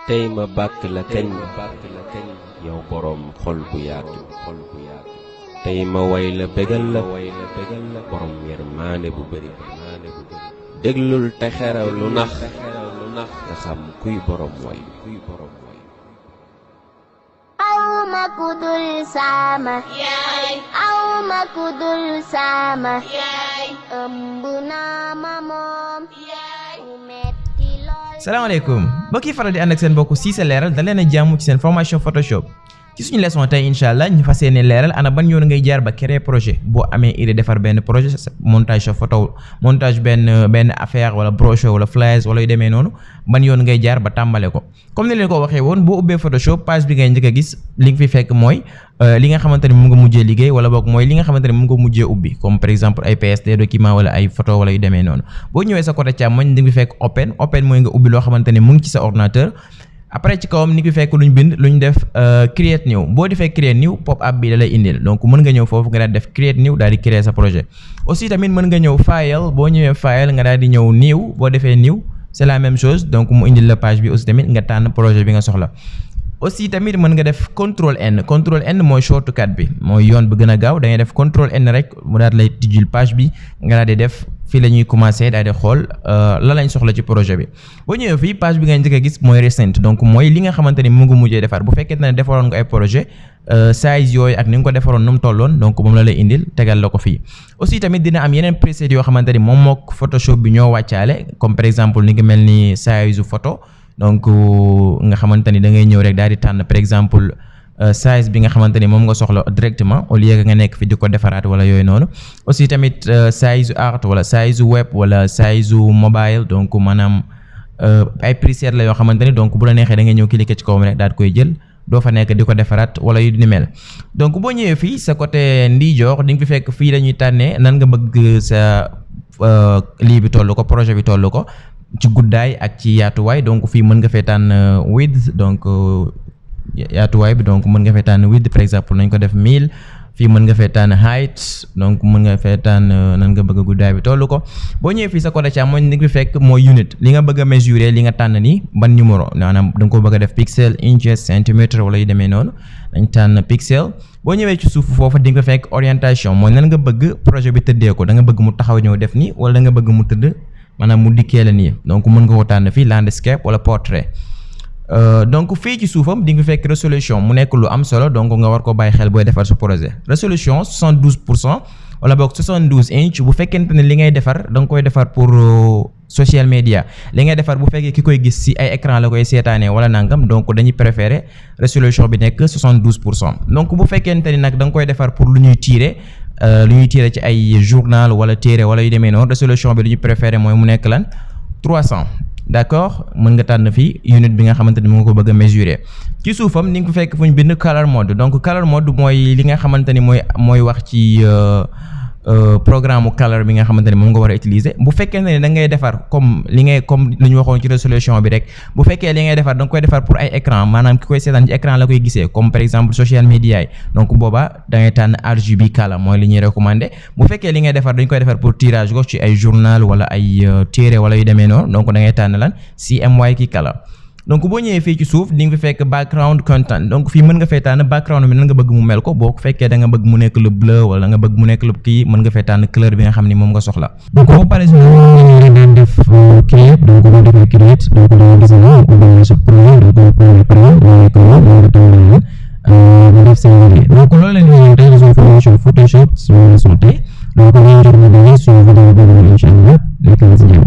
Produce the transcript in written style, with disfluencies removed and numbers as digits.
tey ma bàkk la kañ yow boroom xol bu yaatu tey ma way la bégal la boroom yërmaande bu bari déglul te xeraw lu nax nga xam kuy boroom way awma kudul sama yaay awma kudul sama yaay ëmb naa ma moom yaay u metti lool. salaamaaleykum mbokk yi faral di ànd ak seen mbokk Cissé Leral da leen a jàmm ci seen formation Photoshop ci suñu leçon tey incha allah ñu fas yéene leeral ana ban yoon ngay jaar ba créer projet boo amee idée defar benn projet montage sa photo montage benn affaire wala brochure wala flyers wala yu demee noonu ban yoon ngay jaar ba tàmbale ko comme ni leen ko waxee woon boo ubbee Photoshop page bi ngay njëkk a gis li nga fi fekk mooy li nga xamante ne mu nga mujjee liggéey wala boog mooy li nga xamante ne mu nga mujjee ubbi comme par exemple ay PSD document wala ay photo wala yu demee noonu boo ñëwee sa côté càmmoñ di nga fi fekk open mooy nga ubbi loo xamante ne mu ngi ci sa ordinateur. après ci kawam ni ngi fekk luñ bind luñ def create new boo defee create new pop up bi da lay indil donc mën nga ñëw foofu nga daal def create new daal di créer sa projet aussi tamit mën nga ñëw file boo ñëwee file nga daal di ñëw new boo defee new c'est la même chose donc mu indil la page bi aussi tamit nga tànn projet bi nga soxla aussi tamit mën nga def contrôle N mooy shortcut bi mooy yoon bi gën a gaaw da ngay def contrôle N rek mu daal lay tijjil page bi nga daal di def fii la ñuy commencer daal di xool la lañ soxla ci projet bi boo ñëwee fii page bi nga njëkk a gis mooy recent donc mooy li nga xamante ni mu ngi mujjee defar bu fekkee ne defaroon nga ay projet size yooyu ak ni nga ko defaroon nu mu tolloon donc moom la lay indil tegal la ko fii aussi tamit dina am yeneen preset yoo xamante ni moom mook Photoshop bi ñoo wàccaale comme par exemple ni ngi mel ni size photo donc nga xamante ni da ngay ñëw rek daal di tànn par exemple size bi nga xamante ni moom nga soxla directement au lieu que nga nekk fi di ko defaraat wala yooyu noonu aussi tamit size art wala size web wala size mobile donc maanaam ay preset la yoo xamante ni donc bu la neexee da ngay ñëw cliquer ci kawam rek daal di koy jël doo fa nekk di ko defaraat wala yu ni mel donc boo ñëwee fii sa côté ndijoor di nga fi fekk fii dañuy tànnee nan nga bëgg sa lii bi toll ko projet bi toll ko ci guddaay ak ci yaatuwaay donc fii mën nga fee tànn width donc yaatuwaay bi donc mën nga fee tànn width par exemple nañ ko def 1000 fii mën nga fee tànn height donc mën nga fee tànn nan nga bëgg a guddaay bi tollu ko boo ñëwee fii sa côté càmmoñ ni nga fi fekk mooy unit li nga bëgg a mesurer li nga tànn nii ban numéro maanaam da nga ko bëgg a def pixel inches centimètre wala yu demee noonu dañ tànn pixel boo ñëwee ci suuf foofu di nga fekk orientation mooy nan nga bëgg projet bi tëddee ko da nga bëgg mu taxaw ñëw def nii wala da nga bëgg mu tëdd maanaam mu dikkee la nii donc mën nga ko tànn fii landscape wala portrait donc fii ci suufam di nga fekk résolution mu nekk lu am solo donc nga war ko bàyyi xel booy defar sa projet résolution 72% wala boog 72 inch bu fekkente ne li ngay defar da nga koy defar pour social media li ngay defar bu fekkee ki koy gis ci ay écran la koy seetaanee wala nangam donc dañuy préférer résolution bi nekk 72% donc bu fekkente ni nag da nga koy defar pour lu ñuy tirer ci ay journal wala téere wala yu demee noonu résolution bi lu ñu préféré mooy mu nekk lan 300 d'accord mën nga tànn fii unit bi nga xamante ni mu nga ko bëgg a mesurer ci suufam ni nga ko fekk fu ñu bind color mode donc color mode mooy li nga xamante ni mooy wax ci programme color bi nga xamante ne moom nga war a utiliser bu fekkee ne da ngay defar comme li ñu waxoon ci résolution bi rek bu fekkee li ngay defar da nga koy defar pour ay écran maanaam ki koy seetaan ci écran la koy gisee comme par exemple social media yi donc boobaa da ngay tànn RGB color mooy li ñuy recommander bu fekkee li ngay defar dañ koy defar pour tirage ko ci ay journal wala ay téere wala yu demee noonu donc da ngay tànn lan CMYK color donc boo ñëwee fii ci suuf di nga fi fekk background content donc fii mën nga fee tànn background bi nan nga bëgg mu mel ko boo fekkee da nga bëgg mu nekk lu bleu wala nga bëgg mu nekk lu kii mën nga fee tànn couleur bi nga xam ni moom nga soxla donc boo paree si noonu daan def create donc boo defee create donc da nga gis na ubbi sa projet donc projet pare mooy ko nga tàmbali nga def seen liggéey donc loolu la ñuy tey suñu formation Photoshop suñu leçon tey donc ñu jox na suñu vidéo boobu incha allah nekk na si jàmm